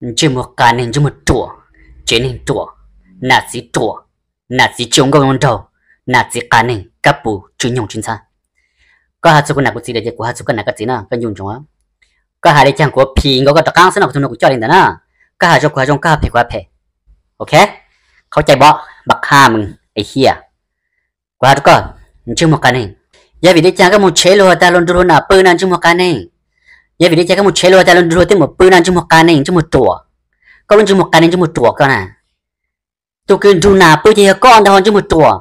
Ntsej muag qa neeg, ntsej muag ruam, tsev neeg ruam, nam txiv ruam, nam txiv tsis ua nkauj ua nraug, nam txiv qa neeg, kab pus tsw nyoog tsis ntxhab. Koj has txug kuv nam kuv txiv lawm ces kuv has txug koj nam koj txiv no koj ncu ntsoov. Koj has li cas kuv phim nkaus koj rov qaab xwb no, kuv tug no kuv coj li ntawd na. Koj has zoo kuv has zoo, koj has phem kuv has phem. Ok, qhov cai npov npam qha mus es hiam. Kuv has rau koj, ntsej muag qa neeg, yog vim li cas koj mus tshev luag tas luag nrug luag nam pw na ntsej muag qa neeg? Yog vim li cas koj mus tshev luag tas luag nrug luag tej muam pw na ntsej muag qa neeg, ntsej muag ruam? Koj lub ntsej muag qa neeg, ntsej muag ruam koj na. Tus kws nrug nam pw ces yog koj ntag ntsej muag ruam.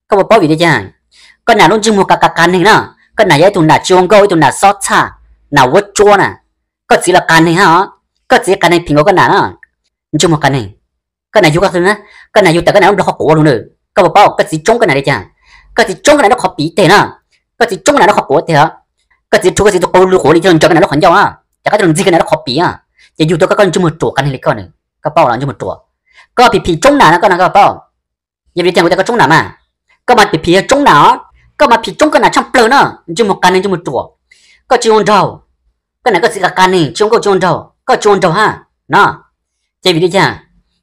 Koj puas paub vim li cas? Koj nam lub ntsej muag qa qa qa neeg na. Koj nam yog ib tug nam tsis ua nkauj, ib tug nam xob txhaj, nam vuab tsuab na. Koj txiv los qa neeg hab os. Koj txiv qa neeg phim nkaus koj nam na. Ntsej muag qa neeg. Koj nam yug koj, koj nam yug tas koj nam lub nplog qhov quav lug na. Koj puas paub koj txiv tsoob koj nam li cas? Koj txiv tsoob koj nam lub qhov pim teg na. Koj txiv tsoob koj nam lub qhov quav teg os. Koj txiv rhu koj txiv tug qau lug quav li thiaj ntsawg koj nam lub qhov ncauj na. Ces koj tug ntxig koj nam lub qhov pim, ces yug tau koj, koj ntsej muag ruam qa neeg li koj na. Koj paub los ntsej muag ruam. Koj phim phim tsoob nam no koj na, koj paub. Yog vim li cas kuv tias koj tsoob nam mas? Koj mas phim phim yog tsoob nam os. Koj mas phim tsoob koj nam tshaj plawg na, ntsej muag qa neeg ntsej muag ruam. Koj tsis ua nraug, koj nam koj txiv qa qa neeg, tsis ua nkauj tsis ua nraug, koj tsis ua nraug hab no. Ces vim li cas?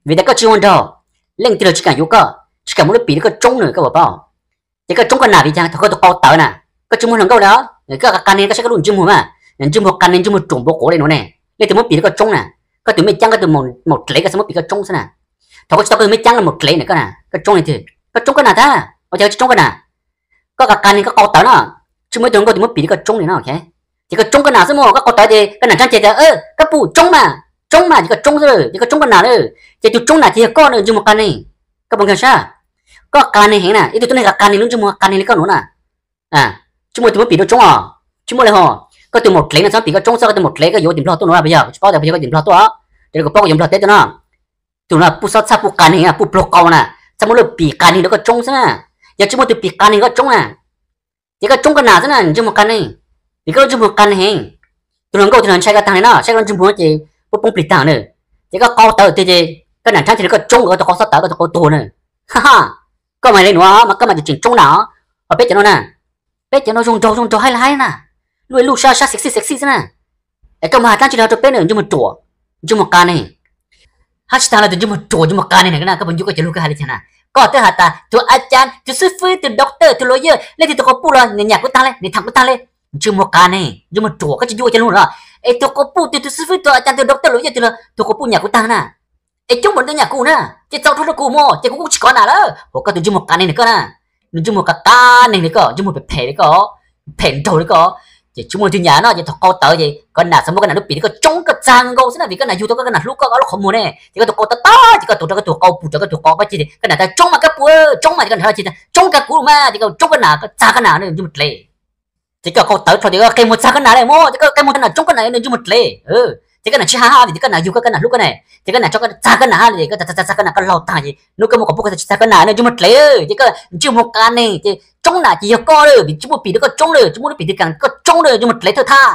Vim tas koj tsis ua nraug, leej twg los tsis kam yuav koj, tsis kam muaj lub pim rau koj tsoob na, koj puas paub? Ces koj tsoob koj nam vim cas? Thaum koj tus qau tawv na, koj tsis muaj hluas nkauj li os, koj qa qa neeg, koj saib koj lub ntsej muag mas, ntsej muag qa neeg ntsej muag ruam npaum quav li no ne. Leej twg muab pim rau koj tsoob na? Koj tus mej caab koj tus maum dlev koj xaav muab pim koj tsoob xwb na. Thaum koj tsis tau koj tus mej caab los maum dlev na koj na, koj tsoob leej twg? Koj tsoob koj nam tag, ua cas koj tsis tsoob koj nam? Koj qa qa neeg koj qau tawv no, tsis muaj ib tug hluas nkauj twg muab pim rau koj tsoob li no. Ces koj tsoob koj nam xwb mas, koj qau tawv ces koj nam tsaab ceg tas koj pum tsoob mas, tsoob mas ces koj tsoob xwb, ces koj tsoob koj nam lawm. Ces tus tsoob nam ces yog koj na ntsej muag qa neeg. Koj puas nkag siab? Koj qa neeg heev na, ib tug tuab neeg qa qa neeg lub ntsej muag qa neeg li koj nuav na. Tsis muaj tus muab pim rau tsoob os, tsis muaj li hos. Koj tus maum dlev no txhob pim koj tsoob xwb, koj tus maum dlev koj yuav tim Nplog tuaj no, puas yog? Tsis paub tas puas yog koj tim Nplog tuaj, tab sis kuv paub koj yuav Nplog teb tuaj no. Tus no puj xob txhaj puj qa neeg, puj pluag qau na, txhob muab lub pim qa neeg rau koj tsoob xwb na. Yog tsis muaj tus pim qa neeg rau koj tsoob na, ces koj tsoob koj nam xwb na ntsej muag qa neeg. Vim koj lub ntsej muag qa neeg heev. Tus hluas nkauj twg los ntshai koj taag li no, saib koj lub ntsej muag ces puab poob plig taag na. Ces koj qau tawv tiag ces koj nam tsaab ceg li koj tsoob, koj tus qau xob tawv, koj tus qau tuag na. Ha ha, koj mas li nuav mas koj mas tseem tsoob nam os. Ho peb cov no na, peb cov no zoo nraug zoo nraug haib li haib na, luj luj sab sab sexy sexy xwb na. Es koj mas has dlaab tsi los rau peb na ntsej muag ruam, ntsej muag qa neeg. Hab tsis taag los tus ntsej muag ruam ntsej muag qa neeg na, koj puas ncu koj cov lug koj has li cas na? Koj twb has tas tus a cas, tus xib fwb, tus doctor, tus lawyer, leej twg tus qau puj los nws nyam kuv taag le, nws tham kuv taag le. Ntsej muag qa neeg ntsej muag ruam, koj tsis ncu koj cov lug los? Es tus qau puj twg, tus xib fwb, tus a cas, tus doctor, lawyer twg los tus qau puj nyam kuv taag na? Es coob npaum ntawd nyam kuv na, ces txaus rua rau kuv mas ces kuv kuj tsis kov nam lawm. Hos koj tus ntsej muag qa neeg li koj na, nws ntsej muag qa qa neeg li koj, ntsej muag phem phem li koj, phem nraug li koj, ces tsis muaj leej twg nyam no. Ces thaum qau tawv ces koj nam txhob muab koj nam lub pim rau koj tsoob koj txag nkaus xwb na, vim koj nam yug tau koj, koj nam hlub koj ob lub qhov muag ne, ces koj tus qau tawv tawv ces koj tuav rau koj tus qau, pum rau koj tus qau, koj cia koj nam tas tsoob mas koj puj tsoob mas, ces koj nam tas tsoob kag kuv mas, ces koj tsoob koj nam, koj txag koj nam, ntsej muag dlev. Ces koj qau tawv dhau ces koj qe muag txag koj nam le mas, ces koj qe muag txag nam tsoob koj nam ntsej muag dlev. Ces koj nam tsis has hab vim koj nam yug koj, koj nam hlub koj ne, ces koj nam txag koj nam hab, ces koj txag koj nam koj laug taag ces hnub koj muaj qhov puj koj tsis txag koj nam ntsej muag dlev. Ces koj ntsej muag qa neeg, ces tsoob nam ces yog koj lawm, vim tsis muaj pim rau koj tsoob lawm, tsis muaj lub pim twg kaam koj tsoob lawm, ntsej muag dlev thawj thaj.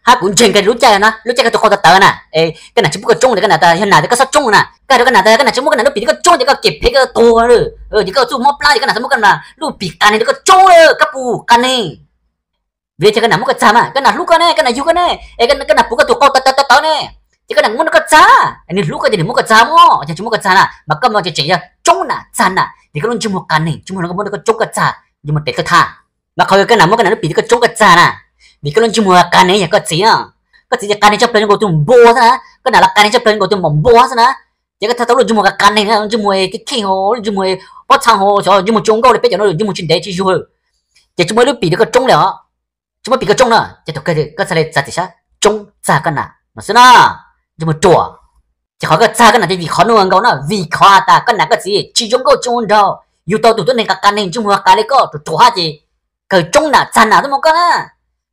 Hab kuv ntseeg koj lub caij no, lub caij koj tus qau tawv tawv na, koj nam tsis pub koj tsoob, koj nam tas yog nam ces koj txhob tsoob na, koj hais rau koj nam tas koj nam tsis muab koj nam lub pim rau koj tsoob ces koj kem phem koj tuag lawm, ces koj txuj mob plab ces koj nam txhob muab koj nam lub pim qa neeg rau koj tsoob lawm, koj puj qa neeg. Vim li cas koj nam muab koj txag mas, koj nam hlub koj ne, koj nam yug koj ne, es koj nam pum koj tus qau tawv tawv tawv ne, ces koj nam muab koj txag, nws hlub koj ces nws muab koj txag mas, ces tsis muab koj txag na, mas koj mas tseem yog tsoob nam txag nam vim koj lub ntsej muag qa neeg, tsis muaj hluas nkauj muab koj tsoob koj txag, ntsej muag dlev thawj thaj. Mas qhov koj nam muab koj nam lub pim rau koj tsoob koj txag na, vim koj lub ntsej muag qa neeg yog koj txiv na, koj txiv ces qa neeg tshaj plawg zoo nkaus tug npua xwb na, koj nam los qa neeg tshaj plawg zoo nkaus tug maum npua xwb na, ces koj txhaj tau lub ntsej muag qa neeg, lub ntsej muag keej keej hos, lub ntsej muag pob txha hos, ntsej muag tsis ua nkauj li peb cov no, ntsej muag tsis ntev tsis zuag, ces tsis muaj lub pim rau koj tsoob li os. Tsis muab pim koj tsoob na, ces thaum kawg koj txhaj le txag txim sab tsoob txag koj nam no xwb na, ntsej muag ruam. Ces qhov koj txag koj nam ces vim qhov nuav nkaus na, vim qhov has tas koj nam koj txiv tsis zoo nkauj tsis ua nraug, yug tau tus tuab neeg qa qa neeg ntsej muag qa li koj ruam ruam hab ces kawg tsoob nam txag nam xwb mas koj na,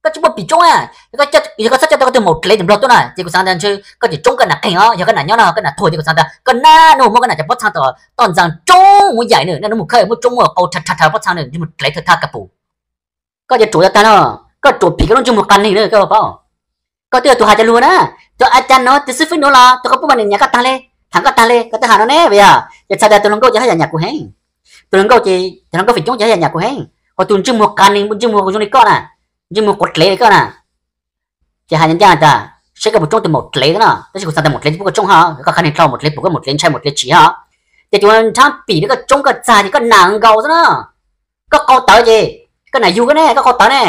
koj tsis muaj pim tsoob na. Yog koj txhob coj tau koj tus maum dlev tim Nplog tuaj na ces kuv xaav tas ntshe koj tseem tsoob koj nam qeeg os, yog koj nam nyob no koj nam tuag ces kuv xaav tas koj naj nub muab koj nam cov pob txha tom toj ntxas tsoob mus yaim na, naj nub mus khawb muab tsoob muab qau rha rha rha pob txha na, ntsej muag dlev thawj thaj koj puj. Koj cov ruam tau tag no, koj ruam phim koj lub ntsej muag qa neeg na koj paub. Koj twb yog tus has cov lug na, tus a cas nuav tus xib fwb nuav los tus qau puj mas nws nyam koj taag le, tham koj taag le, koj twb has no ne, puas yog? Ces txhais tas tus hluas nkauj ces haj yam nyam kuv heev, tus hluas nkauj ces tus hluas nkauj feem coob ces haj yam nyam kuv heev, hos tus ntsej muag qa neeg ntsej muag zoo li koj na, ntsej muag quav dlev li koj na, ces has ncaj ncaj tas Saib koj puas tsoob tus maum dlev xwb na. Tab sis kuv xav tias maum dlev tsis pub koj tsoob ha, koj qha neeg dlhau maum dlev pum koj maum dlev ntshai maum dlev tsis ha. Ces tus nrhab pim rau koj tsoob koj txag ces koj nam nkaus xwb na. Koj qau tawv ces koj nam yug koj ne, koj qau tawv ne.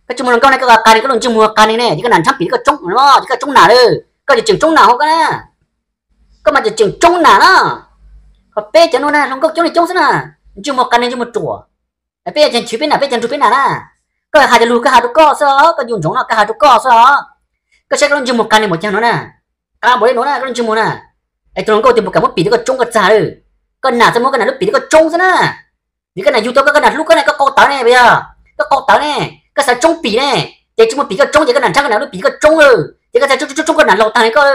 Koj tsis muaj hluas nkauj ne, koj qha neeg, koj lub ntsej muag qha neeg ne, ces koj nam nrhab pim rau koj tsoob, ces koj tseem tsoob nam hauv koj na. Koj mas tseem tsoob nam na. Ho peb cov nuav na hluas nkauj coob li coob xwb na, ntsej muag qha neeg ntsej muag ruam. Peb yog cag chwv peb nam, peb cag nrug peb nam na. Koj hais cov lug koj hais rau koj xwb os, koj yuav ntsoov no koj hais rau koj xwb os. Koj saib koj lub ntsej muag qha neeg npaum caag nuav na, qha npaum li nuav na koj lub ntsej muag na. Es tus hluas nkauj twg puas kam muab pim rau koj tsoob koj txag lawm? Koj nam txawm muab koj nam lub pim rau koj tsoob xwb na. Vim koj nam yug tau koj, koj nam hlub koj ne, koj qau tawv ne, puas yog? Koj qau tawv ne, koj xav tsoob pim ne, ces tsis muaj pim koj tsoob ces koj nam nrhab koj nam lub pim rau koj tsoob lawm ces koj txhaj tsoob tsoob koj nam laug tag li koj.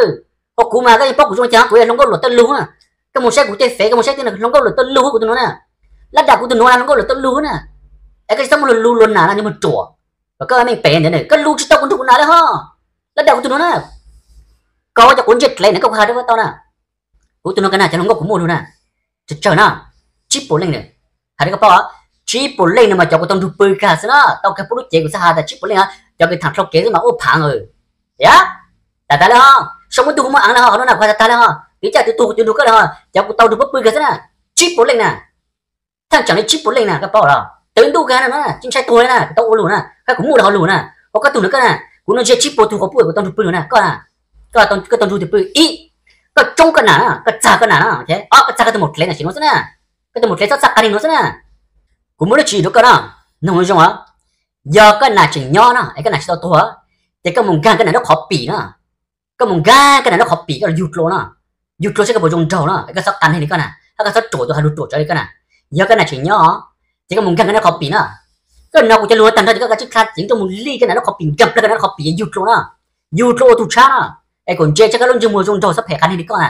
Ho kuv mas koj yeej paub kuv zoo li cas, kuv yog hluas nkauj luam tawj lug na. Koj mus saib kuv tej fev, koj mus saib tej hluas nkauj luam tawj lug kuv tus nuav na. Lab dam kuv tus nuav na hluas nkauj luam tawj lug na. Es koj tsis txhob muaj lug luag nam na, ntsej muag ruam. Koj meej pem ntawd koj lub tsis tau kuv nrug kuv nam li ho. Lab dam kuv tus nuav na. Koj cov quav ntsej dlev na koj kuv hais rau koj tau na. Kuv tus nuav kag na cov hluas nkauj kuv muaj lug na, tsawg tsawg na, tsib puas leej na. Hais rau koj paub, tsib puas leej no mas cov kuv tau nrug pw kag xwb na, tau kag pub lub cev kuv xav has tas tsib puas leej, cov kws thaam dlhau kev xwb mas ua phav na. Yog, tas tas li ho, sau muab tug muab aav li ho, qhov nuav na kuv has tas tas li ho, twv caj twv tug twv nrug koj li ho, cov kuv tau nrug pub pw kag xwb na, tsib puas leej na. Thaj tseem li tsib puas leej na koj paub los twv ntuj kag no na, tsis ntshai tuag li na, kuv tau ua lug na, koj kuv muaj li ho lug na. Ua koj tug na koj na, kuv nuav ntshe tsib puas tug quas puj kuv tau nrug pw lug na, koj, koj tau nrug twg pw ib, koj tsoob koj nam na, koj txag koj nam na, ob koj txag koj tus maum dlev na sim nuav xwb na. Koj tus maum dlev txhob txhaj qha neeg nuav xwb na. Kuv muab lub tswv yim rau koj na, noog zoo os. Yog koj nam tseem nyob na es koj nam tsis tau tuag, ces koj mus nkaag koj nam lub qhov pim na. Koj mus nkaag koj nam lub qhov pim koj los yug dlua na, yug dlua saib koj puas zoo nraug na, es koj txhob qha neeg li koj na, hab koj txhob ruam tus has lug ruam tsawv li koj na. Yog koj nam tseem nyob, ces koj mus nkaag koj nam lub qhov pim na. Koj nov kuv cov lug tag nrho ces koj kav tsij dlha cev tuaj mus li koj nam lub qhov pim, nkaag plawg koj nam lub qhov pim yug dlua na, yug dlua ua tug tshab na. Es kuv ntse tsam koj lub ntsej muag zoo nraug txhob phem qha neeg li koj na.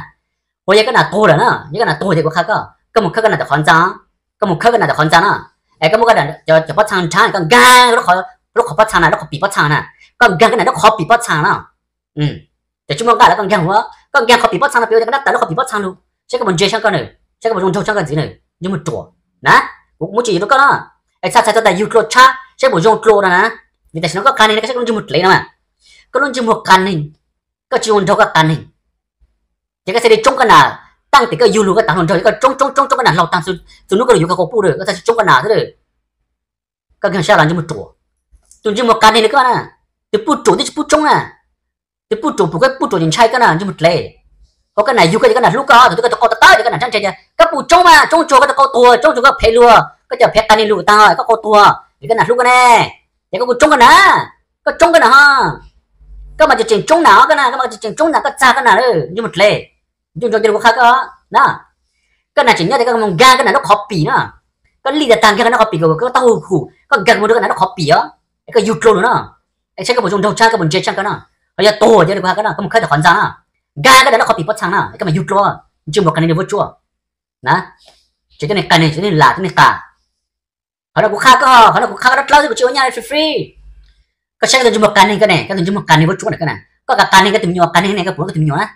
Ua yog koj nam tuag lawm na, yog koj nam tuag ces kuv qha koj, koj mus khawb koj nam tom qhov ntxaa, koj mus khawb koj nam tom qhov ntxaa na. Es koj muab koj cov pob txhaa nrhav, koj nkaag lub qhov pob txhaa na, lub qhov pim pob txhaa na, koj nkaag koj nam lub qhov pim pob txhaa na. Ces tsis muaj nqaj los koj nkaag ua, koj nkaag qhov pim pob txhaa no, piv ua koj nab tawm lub qhov pim pob txhaa lug, saib koj puas ntse tshaj koj na, saib koj puas zoo nraug tshaj koj ntxiv na, ntsej muag ruam na. Kuv muab tswv yim rau koj na, es txhaj txhais txog tas yug dlua tshab saib puas zoo dlua no na. Vim tam sim no koj qha neeg koj saib koj lub ntsej muag dlev no mas, koj lub ntsej muag qha neeg, koj tsis zoo nraug koj qha neeg. Ces koj txhaj li tsoob koj nam, taaj tes koj yug lug koj tas hluas nraug, koj tsoob tsoob tsoob tsoob koj nam laug taag, txug nub koj lug yuav koj quas puj lawm koj txhaj tsis tsoob koj nam xwb lawm. Koj nkaag sab los ntsej muag ruam, tus ntsej muag qha neeg li koj na, tus puj ruam twb tsis pub tsoob na, tus puj ruam pum koj puj ruam ces ntshai koj na ntsej muag dlev. Ho koj nam yug koj ces koj nam hlub koj, thaum twg koj tus qau tawv tawv ces koj nam nrhab ntshai tias koj puas tsoob mas, tsoob tsuag koj tus qau tuag, tsoob tsuag koj phem luag, koj cov phem qha neeg lug taag koj qau tuag, vim koj nam hlub koj ne. Ces koj kuj tsoob koj nam, koj tsoob koj nam ho, koj mas tseem tsoob nam koj na, koj mas tseem tsoob nam, koj txag koj nam lawm ntsej muag dlev. Nco ntsoov cov lug kuv qha koj na, koj nam tseem nyob ces koj mus nkaag koj nam lub qhov pim na, koj li tag tag nkaag koj nam lub qhov pim kom koj taub hau hum, koj nkaag mus rau koj nam lub qhov pim os, es koj yug dlua lug na, es saib koj puas zoo nraug tshaj koj puas ntse tshaj koj na. Ho yog tuag ces kuv qha koj na, koj mus khawb tom qhov ntxaa na, nkaag koj nam lub qhov pim pob txhaa na, es koj mas yug dlua, ntsej muag qha neeg li vuab tsuab na. Tseem cov neeg qha neeg, tseem cov neeg lam, cov neeg qha. Qhov no kuv qha koj, qhov no kuv qha koj dlawb dlawb xwb, kuv tsis ua nyaj li free free. Koj saib koj tus ntsej muag qha neeg koj ne, koj tus ntsej muag qha neeg vuab tsuab na koj na, koj qha qha neeg, koj tus me nyuam qha neeg ne, koj pum koj tus me nyuam na,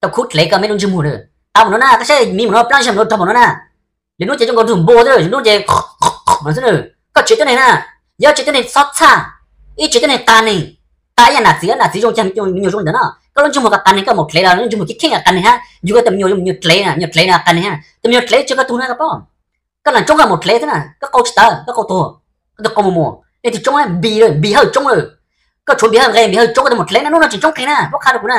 tau khub dlev koj me lub ntsej muag lawm. Tau mus no na, koj saib miv mus no, plab ntseg mus no, rog mus no na. Lwm hnub ces zoo nkaus nrug npua xwb, lwm hnub ces no xwb na. Koj tseem cov neeg na, yog tseem cov neeg txhob txhaj, ib tseem cov neeg qha neeg, qha ib yam nam txiv, nam txiv zoo cas me nyuam zoo ntawd na. Koj lub ntsej muag qha qha neeg, koj maum dlev los lub ntsej muag khib kheej qha neeg hab, yug koj tus me nyuam, me nyuam dlev na, me nyuam dlev na qha neeg, tus me nyuam dlev tsis yog koj tug na koj paub. Koj lam tsoob koj maum dlev xwb na, koj qau tsis tawv, koj qau tuag, koj tus qau mus mus, leej twg tsoob na, npis lawm, npis hawj tsoob lawm. Koj tshuav npis hawj nqe, npis hawj tsoob koj tus maum dlev na, hnub no tseem tsoob qeeg na, paub qha rau kuv na.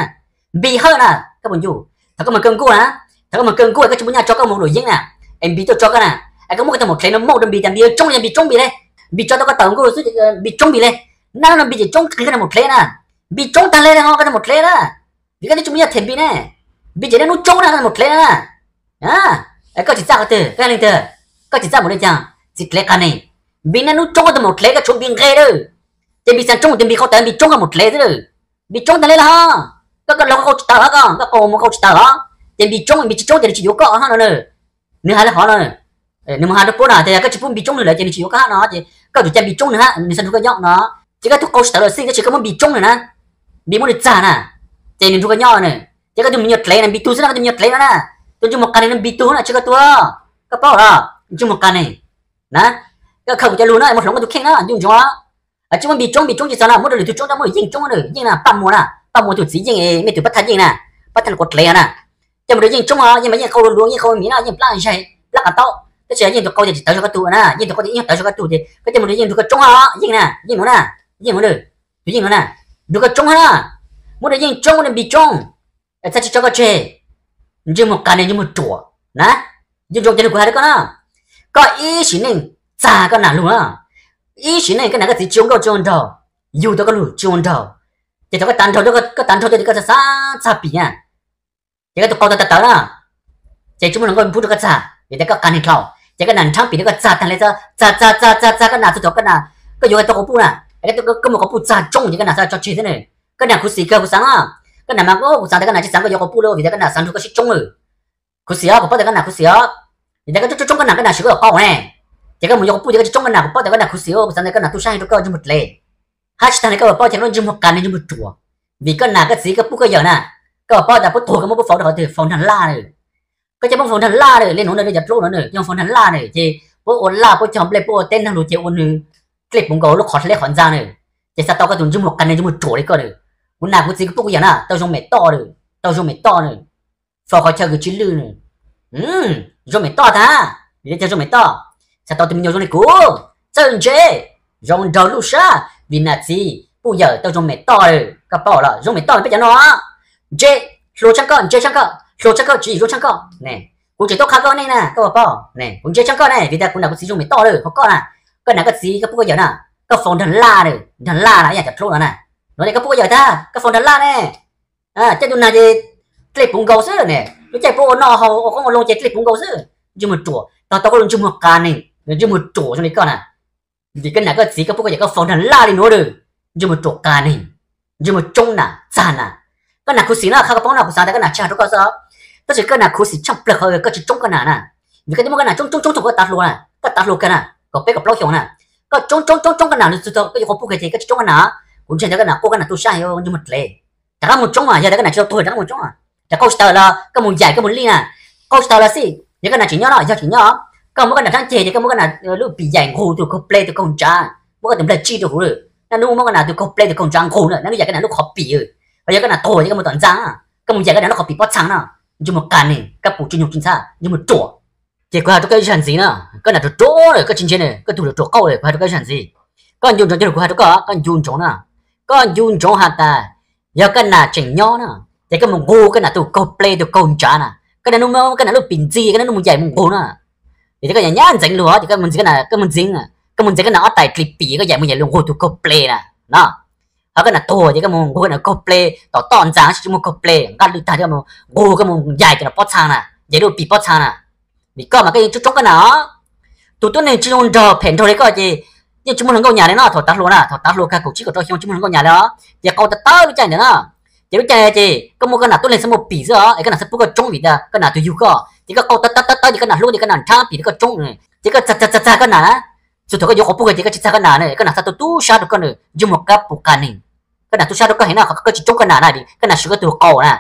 Npis hawj na, koj puas ncu? Thaum koj mus kaw nkuj na, thaum koj mus kaw nkuj koj tsis muaj nyaj tso koj mus luam yeeb na, es npis tuaj tso koj na, es koj muab koj tus maum dlev no mauj rau npis tas npis yuav tsoob, yog npis tsoob npis le, npis tso tau koj tawm nkuj xwb, npis tsoob npis le. Nab no npis ces tsoob qeeg koj tus maum dlev na, npis tsoob tag le ho koj tus maum dlev na. Vim koj twb tsis muaj nyaj them npis ne, npis ces nab hnub tsoob na koj tus maum dlev na. Es koj tsis txaj qhov twg, koj yog leej twg? Koj tsis txaj mus li cas, txiv dlev qha neeg. Npis nab hnub tsoob koj tus maum dlev, koj tshuav npis nqe lawm, ces npis txag tsoob mus ces npis qau tawv, npis tsoob koj maum dlev xwb lawm. Npis tsoob tag le los ho, koj koj laug koj qau tsis tawv os, koj koj qau mus qau tsis tawv os, ces npis tsoob, npis tsis tsoob ces nws tsis yuav koj hab no na. Nws hais li hov no, nws mus has rau puab na tias yog koj tsis pub npis tsoob nws lawm ces nws tsis yuav koj hab no, ces koj yuav cia npis tsoob nws hab, nws xav nrug koj nyob no. Ces koj tus qau tsis tawv los xij tab sis koj muab npis tsoob nws na, npis muab nws txag na, ces nws nrug koj nyob na. Ces koj tus me nyuam dlev na npis tug xwb na, koj tus me nyuam dlev no na, tus ntsej muag qha neeg no npis tug na, tsis koj tug, koj paub los ntsej muag qha neeg na. Koj khaws kuv cov lug no muaj hloov koj tus kheej na, nco ntsoov. Tsis muab npis tsoob, npis tsoob tsis txog no, muab rau lwm tug tsoob, muab lwm yeej tsoob na, yeej na, paj muas na, Haj mus tus txiv yeej, mej tus pab thaj yeej na, pab thaj quav dlev na. Coj mus rau yeej tsoob os, yeej mas yeej qau luv luv, yeej qau mis no, yeej plab zais, plab qav taub, tab sis yeej tus qau ces tsis tawv zoo koj tug na, yeej tus qau ces ib nyuag tawv zoo koj tug ces koj coj mus rau yeej nrug koj tsoob os, yeej na, yeej nuav na, yeej nuav na, tus yeej nuav na, nrug koj tsoob hab na, muab rau yeej tsoob, muab rau npis tsoob, txhaj tsis tso koj tseg. Ntsej muag qas neeg, ntsej muag ruam na. Nco ntsoov cov lug kuv has rau koj na, koj ib sim neej txag koj nam lug na, ib sim neej koj nam koj txiv tsis ua nkauj tsis ua nraug, yug tau koj lug tsis ua nraug, ces thaum koj tas nraug, koj tas nraug ces koj xav xav txag pim na, ces koj tus qau tawv tawv na, ces tsis muaj hluas nkauj pub rau koj txag vim tias koj qas neeg dlhau, ces koj nam nrhab pim rau koj txag tag le, txag txag txag txag txag koj nam txug thaum koj nam, koj yuav tau quas puj na, koj muab quas puj txag tsoob ces koj nam xav tso tseg xwb na. Koj nam khuv xim kawg kuv xaav na, koj nam mas kuv xaav tias koj nam tsis xaav koj yuav quas puj li vim tias koj nam xav nrug koj sib tsoob lawm. Khuv xim os, kuv paub tias koj nam khuv xim os, vim tias koj tsoob tsoob koj nam koj nam swv koj qau ne, ces koj mus yuav quas puj ces koj tsis tsoob koj nam, kuv paub tias koj nam khuv xim, kuv xaav tias koj nam tu sab heev rau koj ntsej muag dlev. Hab tsis tag li koj puas paub tias koj ntsej muag qas neeg ntsej muag ruam, vim koj nam koj txiv koj pub koj yawm na, koj puas paub tas puab tuag koj muab puab faus rau qhov twg, faus nrag laj na. Koj coj puab faus nrag laj na, le nuav na, cov dlub nuav na, coj faus nrag laj na ces puab ua laj puab cog nplej puab ua teb nrag lug ces ua nws dlej puv nkaus lub qhov hleb qhov ntxa na, ces xav tau koj tus ntsej muag qas neeg ntsej muag ruam li koj na. Kuv nam kuv txiv kuv pub kuv yawm na tau zoo mem toj, tau zoo mem toj na, faus qhov chaw kws tsis lwj na, zoo mem toj tag, vim le caag zoo mem toj, xav tau tus me nyuam zoo li kuv, txawj ntse, zoo nraug luj sab vim nam txiv pub yawm tau zoo mem toj lawm, koj paub los zoo mem toj peb cov no, ntse, hlua tshaaj koj, ntse tshaaj koj, hlua tshaaj koj, tswv yim zoo tshaaj koj ne, kuv tseem tuaj qha koj nej na koj puas paub ne, kuv ntse tshaaj koj ne vim tias kuv nam kuv txiv zoo mem toj lawm, ho koj na, koj nam koj txiv koj pub koj yawm na, koj faus nrag laj na, nrag laj na ib yam cov dlub no na, nuav le koj pub koj yawm tag koj faus nrag laj ne, caij ntuj nag ces dlej puv nkaus xwb ne, lub caij puab ua noj haus ua qoob ua loo ces dlej puv nkaus xwb, ntsej muag ruam, tog tau koj lub ntsej muag qas neeg, ntsej muag ruam zoo li koj na, vim koj nam koj txiv koj pub koj yawm koj faus nrag laj li nuav lawm, ntsej muag ruam qas neeg, ntsej muag tsoob nam txag nam. Koj nam khuv xim na, qha koj paub no kuv xaav tias koj nam tsis has rau koj xwb, tab sis koj nam khuv xim tshaaj plawg qhov koj tsis tsoob koj nam na, vim koj twb muab koj nam tsoob tsoob tsoob thaum koj tav hluas na, koj tav hluas kawg na, kaum peb kaum plaub xyoo na, koj tsoob tsoob tsoob tsoob koj nam txug thaum koj yuav quas puj kawg ces koj tsis tsoob koj nam, kuv ntseeg tias koj nam quaj koj nam tu sab heev ntsej muag dlev. Rov qab mus tsoob mas yog tias koj nam tsis tau tuag rov qab mus tsoob, rov qab qau tsis taus los koj mus yaim koj mus lij na, qau tsis taus los xij yog koj nam tseem nyob no, yog tseem nyob, koj muab koj nam rhaab ceg ces koj muab koj nam lub pim yaim nqug tus kaug ple tus kaug ntsav, muab koj tus nplaig tsij rau huv lawm, naj nub muab koj nam tus kaug ple tus kaug ntsav nqug na, naj nub yaim koj nam lub qhov pim, ho yog koj nam tuag ces koj mus tom ntxa, koj mus yaim koj nam lub qhov pim pob txhaa no, ntsej muag qas neeg koj pum tsis nyuag tsis ntxhab ntsej muag ruam. Ces kuv has rau koj ib zag ntxiv na, koj nam ruam ruam lawm koj tsis ntse na, koj tug ruam ruam qauj lawm, kuv has rau koj ib zag ntxiv. Koj ncu ntsoov cov lus kuv has rau koj, koj ncu ntsoov na, koj ncu ntsoov has tas yog koj nam tseem nyob na, ces koj mus nqug koj nam tus kaug ple tus kaug ntsav na, koj nam nub muab koj nam lub pim ntxig koj nam nub mus yaim mus nqug na, ces koj nyab ntxeev lug ces koj mus ntxeev, koj mus ntxeev, koj mus ntxeev koj nam ob tais dlig pim koj yaim mus yaim lug nqug tus kaug ple na, no, ho koj nam tuag ces koj mus nqug koj nam kaug ple tom toj ntxas tsis muaj kaug ple nqaj lwj tag ces koj mus nqug koj mus yaim cov no pob txhaa na, yaim lub pim pob txhaa na, vim koj mas koj yeej tsoob tsoob koj nam os. Tus tuab neeg tsis zoo nraug phem nraug li koj ces yeej tsis muaj hluas nkauj nyam li no thaum tav hluas na, thaum tav hluas kag kaum tsib kaum rau xyoo tsis muaj hluas nkauj nyam li os, ces qau tawv tawv lub caij ntawd na, ces lub caij ces koj muaj koj nam tuab neeg xwb muaj pim xwb os es koj nam xwb pub koj tsoob vim tias koj nam tus yug koj ces koj qau tawv tawv tawv ces koj nam hlub ces koj nam nrhab pim rau koj tsoob, ces koj txag txag txag koj nam na, txug thaum koj yuav quas puj kawg ces koj tsis txag koj nam na, koj nam xav tau tub sab rau koj na, ntsej muag kab pum qas neeg, koj nam tub sab rau koj heev na, qhov koj tsis tsoob koj nam na, koj nam swv koj tug qau na,